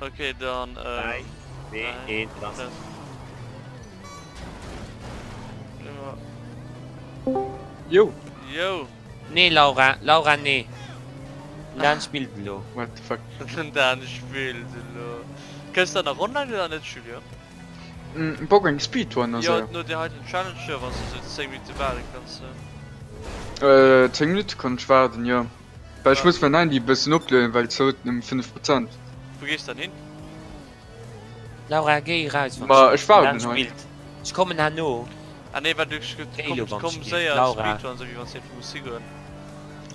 Ok, dann 3, 2, 1, lass. Jo. Jo. Nee Laura, Laura nee. Den Dan spillt elo. What the fuck. Den Dan spillt elo. Kënns de nach online oder net Julien? Bock eng Speedrun Jo, no der heiten Challenge jo, wanns de sou 10 Minutte waarde kanns. 10 Minutte kann ech waarden, jo. Well ech muss mäin Handy e bëssen oplueden, well et huet nëmme 5 Prozent. Wou gees dann hin? Laura géi eraus wann Ma ech waarden den Dan hei. spillt. Ech kommen herno. Ah nee, well du Géi elo komm, wann komm ech geet séier Laura. Speedrun, sou wéi wanns de muss higoen.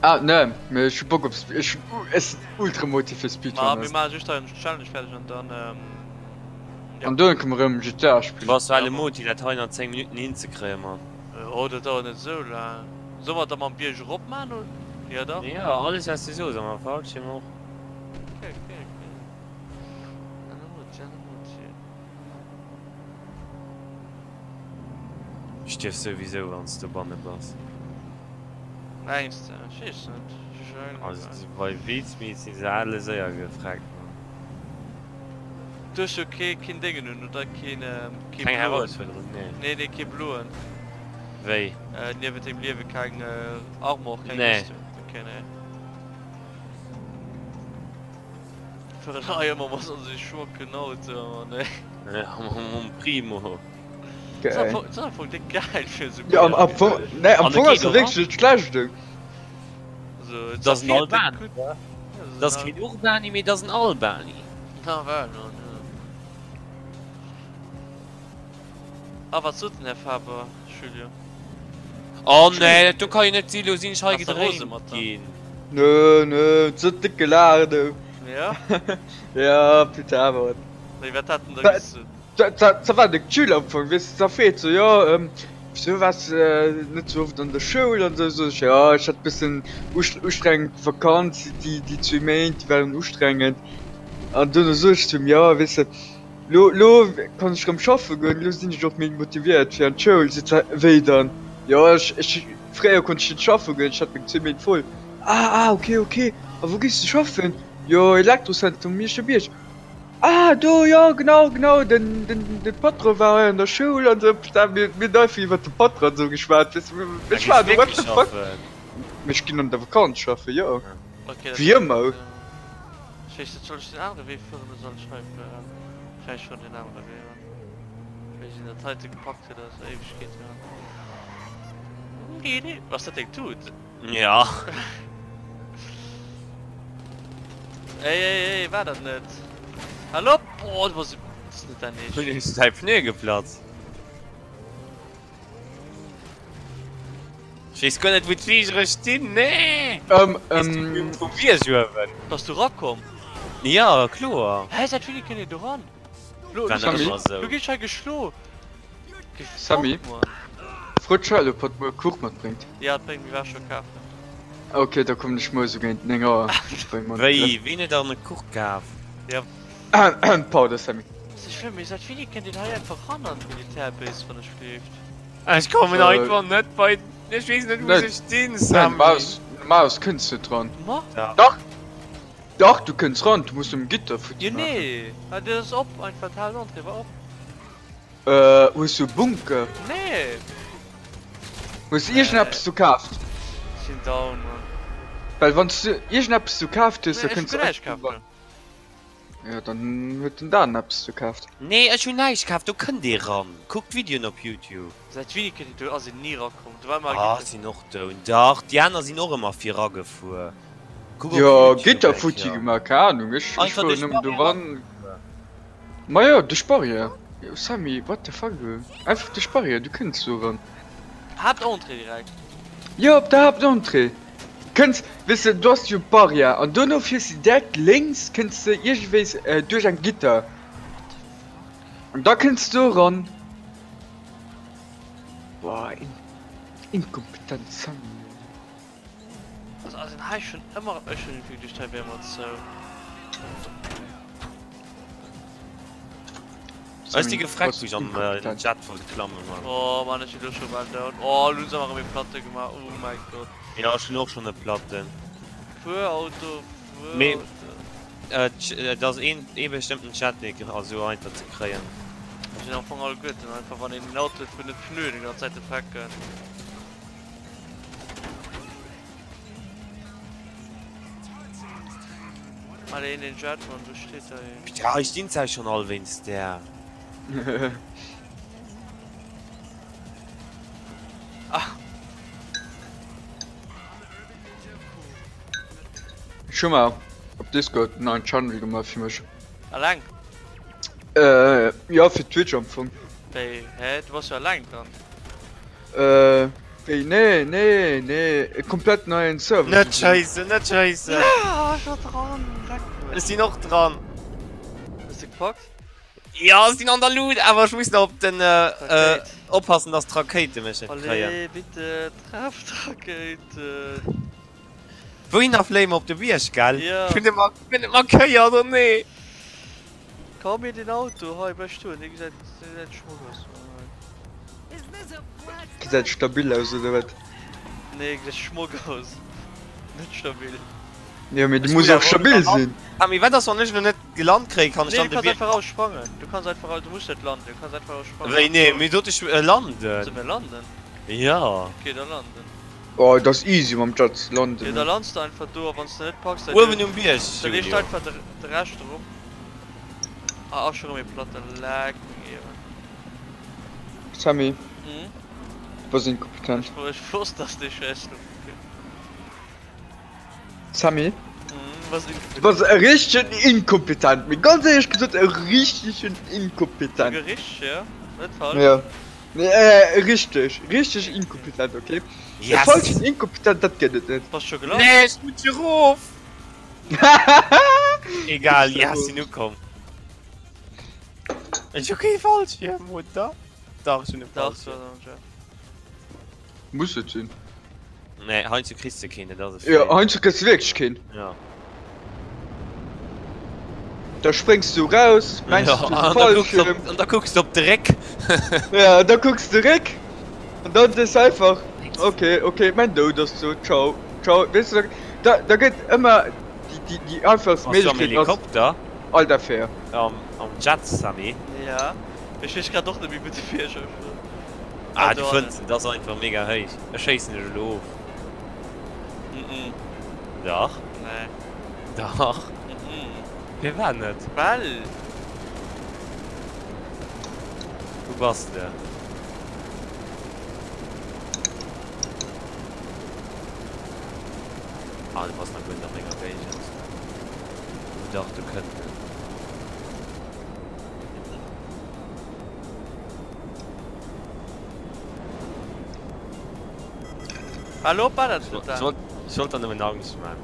Ah ne, mee ech hu Bock op Spe ech ech sinn ultra motiv fir Ma Speedrun. mir maache just hei Challenge fäerdeg an dann ja. An duerno kënne mer erëm GTA Du spillen. bass Ja well e bon. Moti dat hei nach 10 Minutten hinzekréien Mann. Oh dat dauert net esou laang. Solle mer da mam Bierg erop man oder? Jo dach. Jo alles wat s du soos am Fallschierm och. Ok ok ok. Alle Moti alle Moti. Stierfs souwisou wanns du dobanne bass. Mengs de? Ech weess net. Also bei Beatsmeets sinn se alle séier gefreckt man. Du hues jo kee keen Déngen un oder? Keen kee Keng bloen. Herausfuerderung, nee. Nee nee kee bloen. Wéi? Niewent dengem Liewe keng Armor, keng Nee. Rüstung. Okay nee. Fueren hei ëmmer mat onse schmucken Auto man ey. Ja mam Primo. Geil. Dat ass am Fong déck geil fir esou Ja am am Fong, nee am An Fong et ass geet et och wierklech net schlecht. Also, Dat ass en Albani. Ja, Dat ass keen Urbani, mee dat ass en Albani. Na well no no. Ah wat sot den Här Faber, Julien? Oh nee, dat do ka jo net sinn, lo sinn ech hei Ass der rose gedréint mat der? ginn. Nö nö, sot déck gelaacht oh. Ja? Ja putain Mann. Mee wat hat en da gesot? Dat war de Jules am Fong, weess de, da freet se, jo, wisou waars de net sou oft an der Schoul an esou. Sot ech, jo, ech hat bëssen ustrengend Vakanz, déi zwee Méint, déi waren ustrengend. An duerno sot ech zu him, jo, weess de, lo, lo kann ech erëm schaffe goen, lo sinn ech och méi motivéiert fir an d'Schoul. Seet se, wéi dann? Jo, ech, ech, fréier konnt ech net schaffe goen, ech hat meng zwee Méint voll. Ah, ah, ok, ok, a wou gees de schaffen? Jo, Elektrocenter um Mierscherbierg. Ah do jo genau genau den den de Patron war hei an der Schoul an sou da mir mir hunn einfach iwwert de Patron sou geschwat weess de ech war do what the fuck mee ech ginn an der Vakanz schaffen jo Okay, dat wéi ëmmer. Ech weess net, soll ech den anere Wee fueren oder soll ech hei fueren? Ech fueren den anere Wee an. Wéi sinn dat heite gepackt huet ass Éiwegkeeten an. Ass dat deng Tut? Ja. Ey, ey, ey, war dat net? Hallo? Boah, du warst das ist net dein Eescht. Hunn ech däi Pneu geplatzt? Ech weess guer net wou d'Fligere stinn, nee! Ähm, Weess du ähm. vum Bierg uewen? Bass du rakomm? Ja, kloer. Hä, säit wéini kënnt een do ran? Lo, War net Samy? ëmmer sou. lo ginn ech hei geschlo. Samy? Gefuckt, Mann. Fro d'Schell ob hatt muer Kuch matbréngt. Ja, et bréngt, mir war scho kafen. Ok, da kommen ech muer sou géint 9 Auer bei meng Wéi, ween huet dann e Kuch kaf? Ja. Pardon Sammy. Ass nicht schlimm, mee säit wéini kënnt een hei einfach ran an d'Militärbase wann ech fliegt? Ech kommen Äh. einfach net bei, ech weess net wou Net. se stinn, Nein, Sammy. Maus, Maus kënns net dran. Ma? Dach. Dach! Dach, du kënns ran, du muss um Gitter futti Jo maachen. nee, ah dat ass op, einfach d'Haaptentrée war op. Äh, hues du e Bunker? Nee! Hues du iergendeppes do kaaft? Ech sinn down, Mann. Well wann s du iergendeppes do kaaft hues, da Nee, ech kënns hunn du näischt kaaft, einfach. Jo, dann huet den Dan eppes do kaaft. Nee, ech hunn näischt kaaft, do kënnt ee ran. Kuck d'Videoen op Youtube. Säit wéini kënnt een do? Ass een ni rakomm. Do war ëmmer e Ah, Gitter. sinn och down. Dach, déi aner sinn och ëmmer viragefuer. Kuck op Jo, Youtube Gitter eng futti Kéier. gemaach, keng Ahnung. Ech, ech Einfach fueren duerch nëmmen do d'Barrière ran. eragefuer. Majo, duerch d'Barrière. Jo, Sammy, what the fuck, einfach duerch d'Barrière, du kënns do eran. Haaptentrée direkt. Jo, op der Haaptentrée. Kënns, weess de, do ass jo d'Barrière an dono fiers de direkt lénks, kënns de iergendwéis duerch eng Gitter. An da kënns de do eran. Boah, inkompetent Sammy. Also ass een hei schon ëmmer ech hunn irgendwie geduecht hei wär ëmmer zou. Ech si gefreckt wou ech an den Jet wollt klammen Mann. Oh Mann ech sinn elo scho bal down. Oh elo hunn se awer erëm ee Platte gemaach oh mäi Gott. Jo ech hunn och schonn e Platten. Fuer Auto fuer Mee Auto. Et ass een ee bestëmmten Chat dee ass esou einfach ze kréien. Ech sinn am Fong alleguerten einfach wann een en Auto huet wou net Pneuen déi ganz Zäit defekt gëtt. Allez in den Jet, Mann, wo steht da een? Ja, ech stinn zwar schon all wéinst där. Ah. Ech hu mer op Discord en neien Channel gemaach fir mech. Alleng? Äh, jo, fir Twitch am Fong. Wéi, hä? Du bass jo alleng dran. Äh, wéi, nee, nee, nee, e komplett neien Server. Net schéissen, net schéissen! Ja, ech war dran, leck mech. Ech sinn och dran. Hues de gepackt? Jo, ech sinn an der Luut, awer ech muss nach op den, äh, oppassen, dass d'Rakéite mech net kréien. Allez, bitte, treff d'Rakéiten. Wouhinner fléie mer? Op de Bierg, gell? Jo. Ech hunn de net markéiert, oh nee! Kaf mir den Auto hei, bleif stoen, dee gesäit dee gesäit schmock aus. Gesäit stabil aus oder wat? Nee, gesäit schmock aus, net stabil. Jo mee de muss och stabil sinn. Ah mee wat ass wann ech elo net gelant kréien, kann ech Nee, dann du de kanns Bier. einfach raus sprangen, du kanns einfach raus, du muss net landen, du kanns einfach raus sprangen. Wéi nee, mee sot ech landen. Solle mir landen? Jo. Ok, da landen. Oh et ass easy mam Jet ze Jo, landen. da lands de einfach do a wanns de net packs, da Uewen um Bierg, da leescht Julio. einfach de de Rescht erop. Ah, ass scho rem ee Platte, leck meng Ieren. Sammy, Hm? du bass inkompetent. Ech ech wosst dass dee Schäiss lo kënnt. Sammy, Hm, bass du inkompetent. bass e richtegen Inkompetent, mee ganz éierlech gesot e richtegen Inkompetent. Souguer richteg, jo? Net falsch. Jo. Nee, richteg, richteg inkompetent, ok? E Yes! falschen Inkompetent, dat gëtt et net. Bass scho gelant? Nee, ech mutsch erof! Egal, yes, sinn ukomm. Ech hu kee Fallschierm, oder? Dach, ech hunn e Dach, Fallschierm. du has en Fallschierm. Muss et sinn. Nee, heiansdo kriss de keen, dat ass e Jo, Fait. heiansdo kriss de wierklech keen. Ja. Da spréngs du raus, mengs du hues e An da kucks Fallschierm. op, an da kucks de op de Réck. Ja, da kucks de réck an dann sees de einfach, ok, ok, mäin Doud ass do, ciao, ciao. Weess de, da, da gëtt ëmmer déi, déi, déi einfachst Bass du am Méiglechkeet ass Helikopter? alt Affaire. Am, am Jet, Sammy? Ja, ech weess grad och net méi wou de Bierg ass. Ah, du fënns en, dat ass einfach mega héich. Ech schéissen dech elo of. Mhm. Dach. Nee. Dach. Mhm. Firwat net? Well. Wou bass de? Ah, du bass nach guer net a menger Géigend. Oh dach, do kënnt en. Hallo, ballert net da. Ech wollt, ech wollt der nëmmen Angscht man.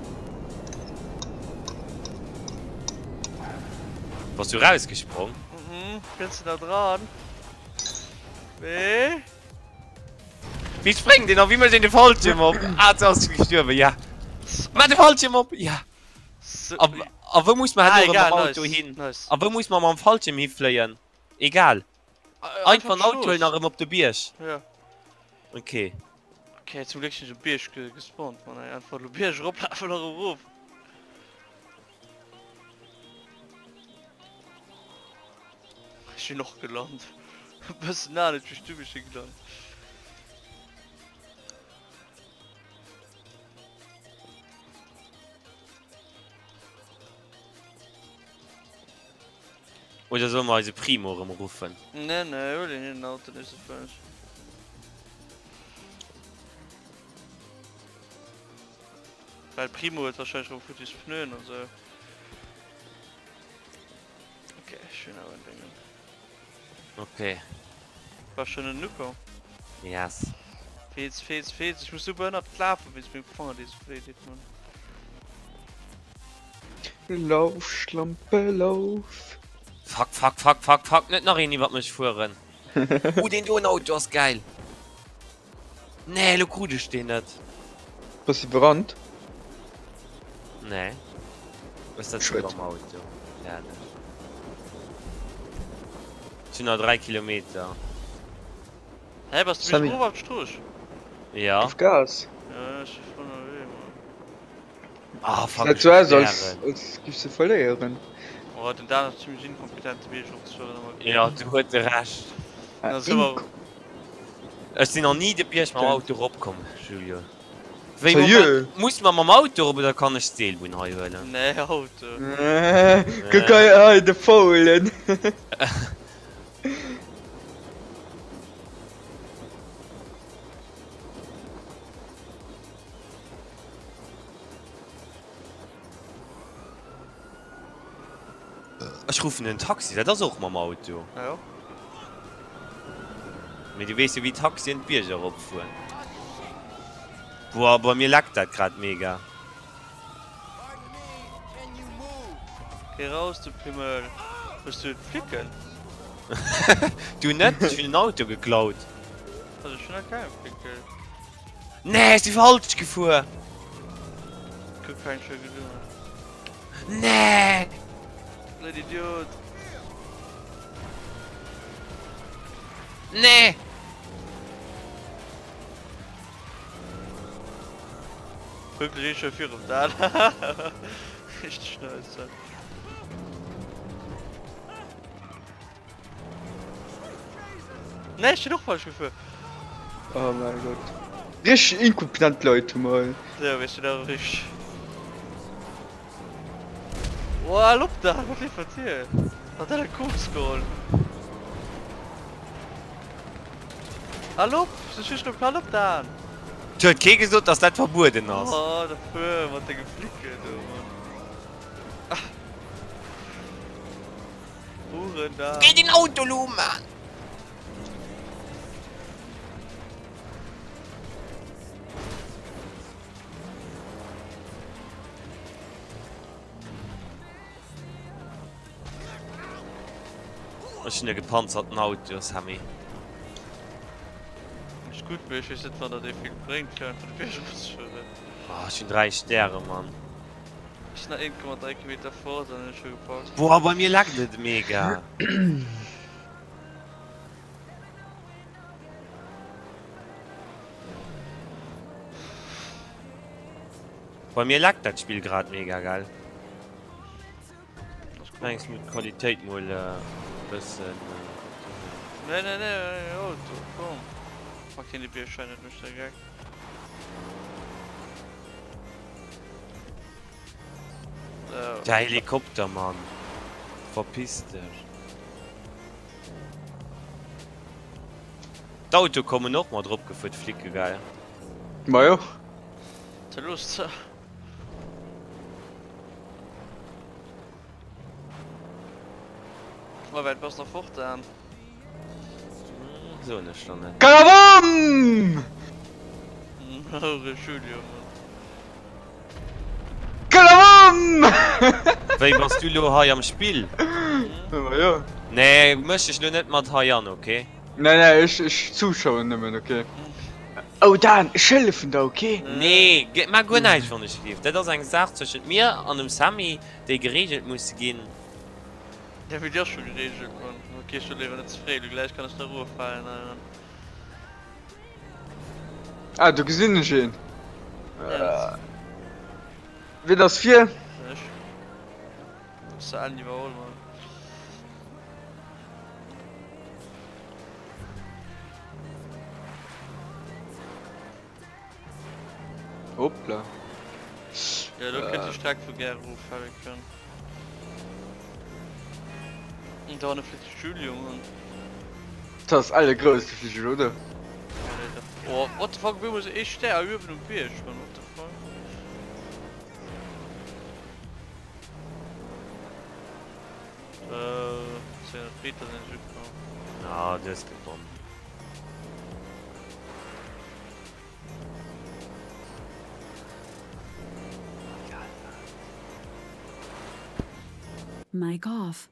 Bass du rausgesprong? Mhm, kënns de da dran? Wee? Wéi spréngt een a wéi mécht een de Fallschierm op? Ah, du ass gestuerwen, ja. Maach de Fallschierm op, ja. A, a wou muss mer Ah, herno erëm egal, mam Auto nice, hin? nice. A wou muss mer mam Fallschierm hifléien? Egal. Einfach en Auto huelen a rëm op de Bierg. Ja. Ok. Ok, zum Gléck sinn ech um Bierg gespawnt, Mann ey. Einfach elo Bierg eroplafen a rëm erof. Ech sinn och gelant. E bëssen anescht wéi s du, mee ech si gelant. Oder solle mer eise Primo erëm ruffen? Nee, nee, huel een hiren Auto, dee ass fäerdeg. Well Primo huet wahrscheinlech erëm futtis Pneuen an sou. Ok, ech hunn awer en Déngen. Ok. War schon en Nuko? Yes. Feez, feez, feez, ech muss super ënnert lafen wéinst mengem Fanger dee sou wéi deet, Mann. Lauf, Schlampe, lauf. Fuck, fuck, fuck, fuck, fuck, net nach een iwwert mech fueren. Oh, deen doen Auto ass geil. Nee, elo krut ech deen net. Bass iwwerrannt? Nee. Ech setze Schued. am Auto. Fäerdeg. Et sinn nach 3 Kilometer. Hä, bass du bis Sammy. erof op d'Strooss? Ja. Gëff Gas. Ja, ech si voll ënnerwee, Mann. Ah fuck, Gesäit ech sou hu aus als Stären. als giffs de verléieren. Oh, den Dan ass zimmlech inkompetent de Bierg eropzefueren, awer okay. Jo, do huet e Recht. Ah, Ass ëmmer. Ech sinn nach ni de Bierg mam Auto eropkomm, Julio. Wéi, Sérieux? Moment, muss mer mam Auto erop oder kann ech d'Seelbunn hei huelen? Nee, Auto. Kuck hei, hei de Faulen. Ech ruffen en Taxi, dat ass och mam Auto. Jo. Mee du weess jo wéi Taxien d'Bierger erop fueren. Boah, bei mir leckt dat grad mega. Geh raus du Pimmel. Hues du Flicken? Du net? Ech hunn en Auto geklaut. Also ech hunn nach keng Flickel. Nee, ech si falsch gefuer. Kuck fänkt scho gutt un. Nee! Blöd Idiot. Nee! Kuck, ech scho virum Dan. Richteg nice. Nee, ech sinn och falsch gefuer. Oh mäi Gott. Richteg inkompetent Leit hu mer hei. Sou, wéi s du da richteg. Oh, hal op da, wat leeft mat dir? Hat dat e Koks geholl? Hal op, sech richteg op, hal op Dan! Et huet kee gesot, dass dat verbueden ass. Oh, da fuer mat denge Flicken do, Mann. Géi den Auto lo man! Ech hunn e gepanzerten Auto, Sammy. Ass gutt, mee ech weess net wann dat ee vill bréngt fir einfach de Bierg eropzefueren. Oh, ech hunn 3 Stäre, Mann. Ech sinn nach 1,3 Kilometer fort an hunn scho gepackt. Boah, bei mir laggt et mega. Bei mir laggt dat Spill grad mega, gell? Mengs muss d'Qualitéit mol e bëssen. Nee, nee, nee, nee, Auto, komm. Pack hien de Biergschein net, mécht der Geck. Der Helikopter Mann, verpiss dech. D'Auto kommen och mat erop gefuer, d'Flicke geil. Majo. Ze looss ze. Wei wäit bass nach fort Dan? Soen ech der net. Kalabam! Houre Julio Mann. Kalabam! Wéi bass du lo hei am Spill? Jo. Nee, mësch dech lo net mat hei an, ok? Nee, nee, ech, ech zuschauen nëmmen, ok? Oh Dan, ech hëllefen der, ok? Nee, maach guer näischt wann ech lief. Dat ass eng Saach zwëschent mir an dem Sammy, déi gereegelt muss ginn. Ja, mee déi ass scho gereegelt, Mann. Ok, ech soll léiwer net ze fréi, lo gläich kann ech da eroffalen heiran. Ah, do gesinn ech een. Wien ass vir? Ech. Hues de Ellen iwwerholl, Mann. Hoppla. Ja, do kënnt déi Streck vu gär erof, Hurricane. Und da hanne flitt de Julio, Mann. Dat ass elle grouss, de Fliger, oder? Ja, leider. Oh, what the fuck, op eemol ass ee Stär uewen um Bierg, Mann, what the fuck. Äh, 200 Meter sinn ech ukomm. Ah, du hues gewonnen. Mic off.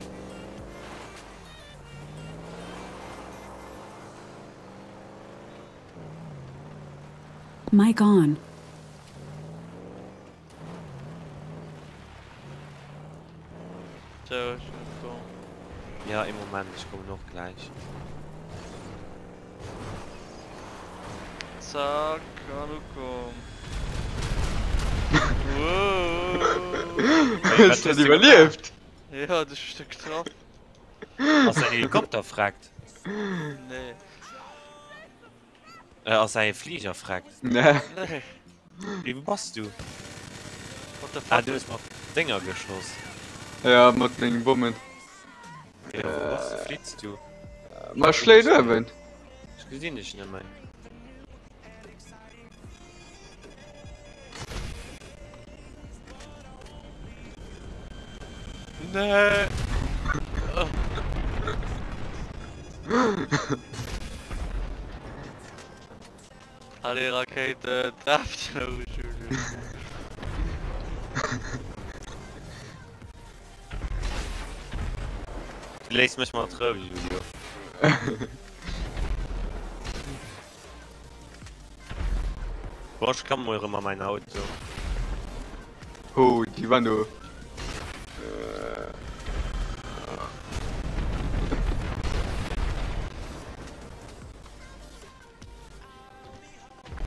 Mic on. So, ech sinn ukomm. Ja, ee Moment, ech kommen och gläich. Zack, an ukomm. Wouh. Hues du dat iwwerlieft? Jo, du hues mech getraff. Ass säin Helikopter freckt? Nee. Äh, ass säi Fliger freckt? Nee. Nee. Wéi, wou bass du? What the fuck? Ah, du hues mat Dénger geschoss. Ja, mat mengen Bommen. Ja, wou bass du? Flitts du? Ma ech fléien uewen. Ech gesinn dech net méi. Nee. Allez Rakete, trefft den Julius. Du léiss mech mat Rou, Julio. Boah, ech klamme mol erëm a mäin Auto. Oh, déi war no.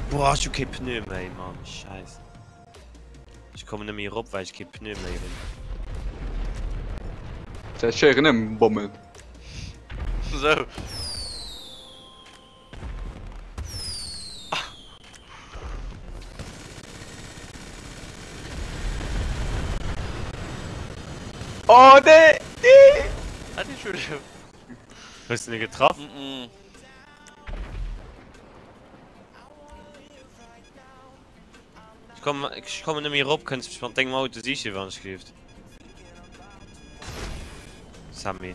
Boah, ech hu kee Pneu méi, Mann, Scheiss. Ech kommen net méi erop, well ech kee Pneu méi hunn. Dat schéieren ëm Bommen. Sou. Oh nee! Nee! Hat ich schon. Hues du ne getraff? Mm -mm. Ech kommen, ech kommen net méi erop, kënns mech mat dengem Auto sichen, wann ech gelift. Sammy.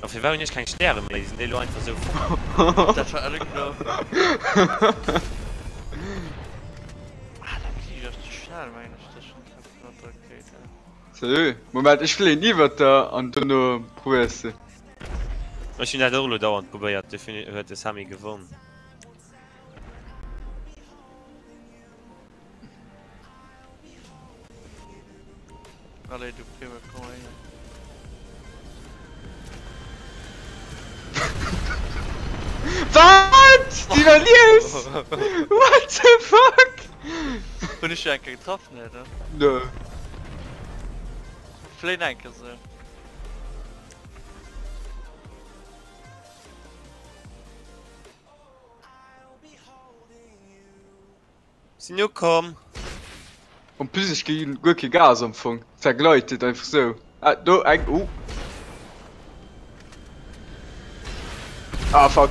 A firwat hunn ech keng Stäre méi? Sinn déi elo einfach sou fort? Dat war alle klar. Ah, der Flieger ass ze schnell, mengen ech, tëschent der Rakéit. Salut. Moment, ech fléien iwwert der an dono probéiers de. Ech hunn dat och elo dauernd probéiert, dofir huet de Sammy gewonn. Allez, du Prime, komm mal her. Wat? Du iwwerliefs? What the fuck? Hunn ech dech eng Kéier getraff? Nee, ne? Nö. Fléin eng Kéier sou. Sinn ukomm. En plus ech gi guer kee Gas am Fong, vergleitet einfach sou. Ah do eng, oh. Ah fuck.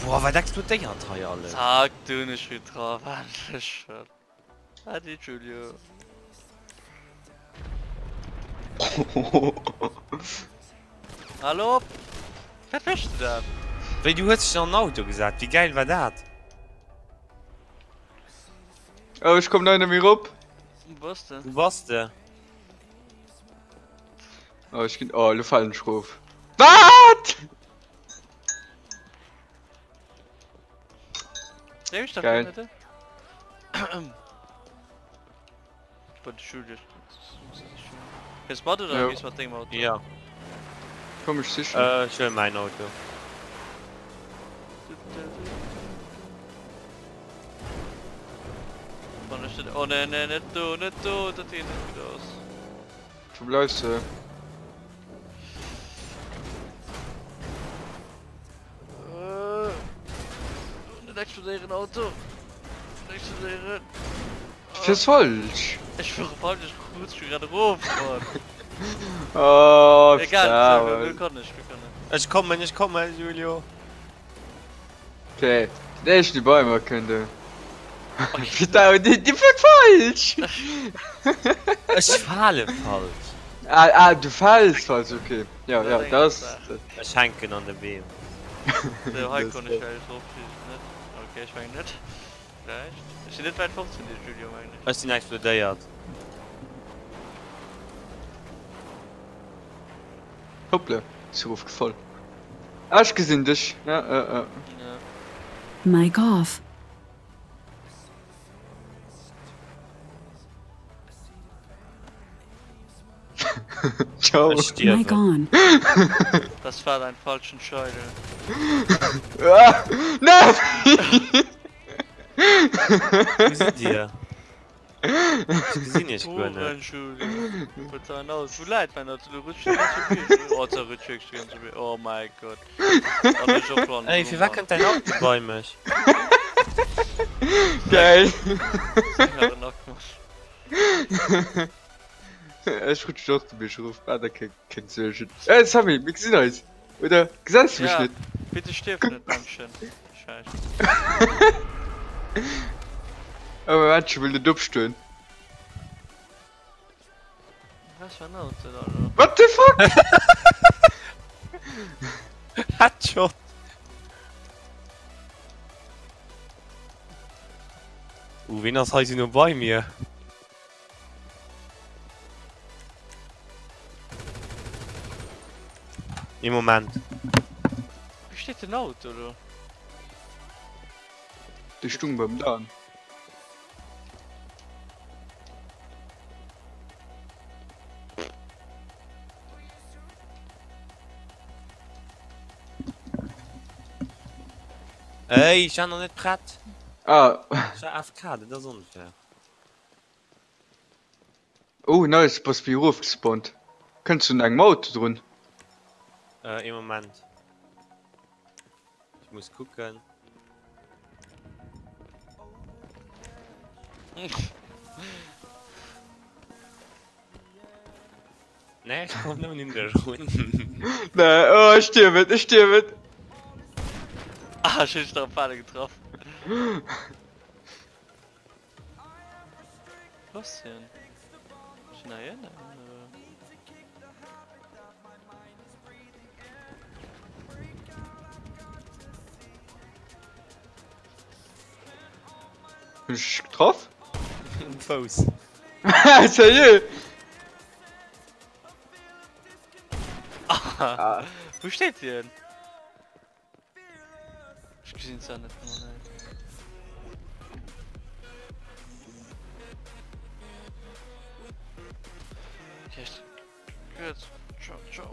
Boah wat explodéiert hei alles. Zack, du hunn ech getraff, endlech. Adi Giulio. Hallo? Wat méchs du da? Wéi du hues dech an den Auto gesat, wéi gäil war dat? Oh ech komm nei net méi rop. Wou bass de? Wou bass de? Oh ech ginn, oh lo falen ech rof. Wat? Geil. Ja. Komm ech sichen. Äh, ech huelen mäin Auto. Oh nee, nee, net do, net do, dat geet net gutt aus. Wou bleifs de? Net explodéieren Auto! Net explodéieren! Du fiers falsch! Ech fuere falsch, ech rutsch grad erof, Mann! Oh, Egal, do kann ech, do kann ech. Ech kommen, ech kommen, Julio! Okay, den éischten dee bei mer kënnt. Putain, déi fuert falsch! Ech fale falsch! Ah, ah, du fäls falsch, okay. Ja, ja, dat ass. Ech hänken an de Beem. Sou, hei konnt ech vläicht eropfligen, net? Okay, ech mengen net. Vläicht. Ech sinn net wäit fort vun dir, Julio, mengen ech. Ech sinn explodéiert. Hoppla, ech si erofgefall. Ah, ech gesinn dech. Ja, ja, ja. Ja. Mic off. Ciao. Ech stierwen. Mic on. Das war dein falschen Scheidel. Ah, nein! Wou sidd dir? Ech gesinn iech guer net. Wou läit mäin Auto? Do rutscht de ganze Bierg. Oh, da rutscht wierklech de ganze Bierg. Oh mäi Gott. An ech och ronderëm. Ey, firwat kënnt däin Auto bei mech? Geil. Ech rutschen och de Bierg erof, maach der keng keng Suergen. Äh Sammy, mir gesinn eis, oder gesäis du mech Ja, net? bitte stierf net, Männchen. Scheiss. Oh mäi Männche wëll net opstoen. Was fir en Auto da lo? What the fuck? Headshot! Uh, ween ass hei sou no bei mir? Ee Moment. Wou steet den Auto do? Dee stung beim Dan. Ey, ech war nach net prett. Ah. Ech war AFK, dat ass onfair. Oh nice, bass wéi erofgespawnt. Kënns du un engem Auto drun? Äh, ee Moment. Ech muss kucken. Nee, ech komm nëmmen un dech run. Nee, oh ech stierwen, ech stierwen. Ah, ech hunn dech nach am Fale getraff. Wou ass hien? Ass hien hei ënnen oder? Hunn ech dech getraff? Um Fouss. Sérieux? Ah, wou steet hien? Ech gesinn zwar net Mann ey. Okay, ech kuerz. Ciao, ciao.